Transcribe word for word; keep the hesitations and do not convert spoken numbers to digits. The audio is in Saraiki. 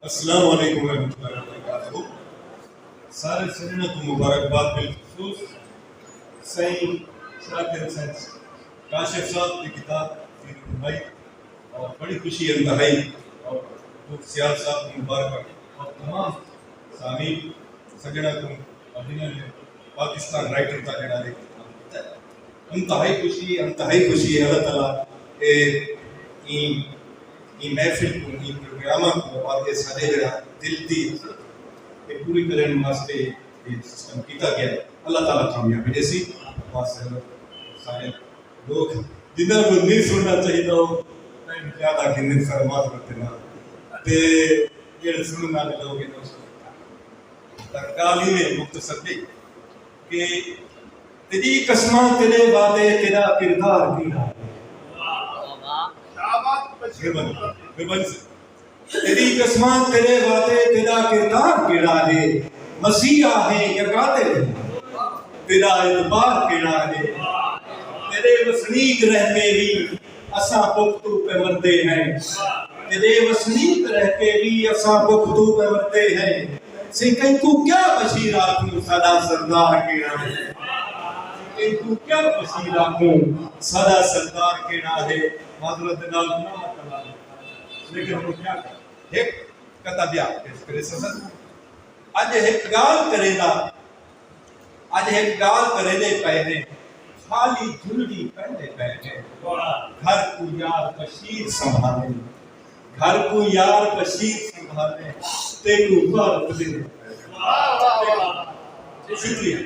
السلام علیکم ورحمۃ اللہ وبرکاتہ۔ سارے سجناں کو مبارکباد، بالخصوص سائیں شاکر حسین کاشف صاحب کی کتاب کی رہنمائی، اور بڑی خوشی انتہائی، اور سیال صاحب کو مبارک، اور تمام سامعین سجناں کو، اور جنہوں نے پاکستان رائٹر دا جڑا ہے، انتہائی خوشی، انتہائی خوشی ہے۔ اللہ تعالیٰ اے، ایں، ایں محفل کو، ایں پروگراماں کو، اور اے سارے جڑا دل دی اے پوری کرن واسطے اے سسٹم کیتا گیا ہے۔ اللہ تعالیٰ کامیابی دے سی۔ بس سارے لوگ جنہاں کو نہیں سننا چاہیے، وہ زیادہ کہ نہیں فرمات کرتے نا۔ تے جڑے سننا لوگ ہیں، تاں ڳالھ ایویں مختصر دی کہ تیݙی قسماں، تیݙے وعدے، تیݙا کردار کیڑھا ہے؟ مہربانی، مہربانی سر۔ تیݙی قسماں، تیݙے وعدے، تیݙا کردار کیڑھا ہے؟ مسیحا ہے یا قاتل ہے؟ تیݙا اعتبار کیڑھا ہے؟ تیݙے وسنیک رہ کے وی اساں بکھ توں پئے مردے ہیں۔ تیݙے وسنیک رہ کے وی اساں بکھ توں پئے مردے ہیں۔ سئیں، کینکوں کیا بشیر آکھوں، ساݙا سردار کیڑھا ہے؟ کینکوں کیا بشیر آکھوں، ساݙا سردار کیڑھا ہے؟ معذرت دے نال، لیکن ہݨ کیا کراں؟ ہک قطعہ ٻیا پیش کریساں۔ اڄ ہک ڳالھ کریندا، اڄ ہک ڳالھ کریندے پئے ہیں، خالی جھلڑی پہندے پئے ہیں۔ گھر کوں یار بشیر سنبھالے، گھر کوں یار بشیر سنبھالے، تیکوں ٻاہر ودیندے پئے ہیں۔ شکریہ۔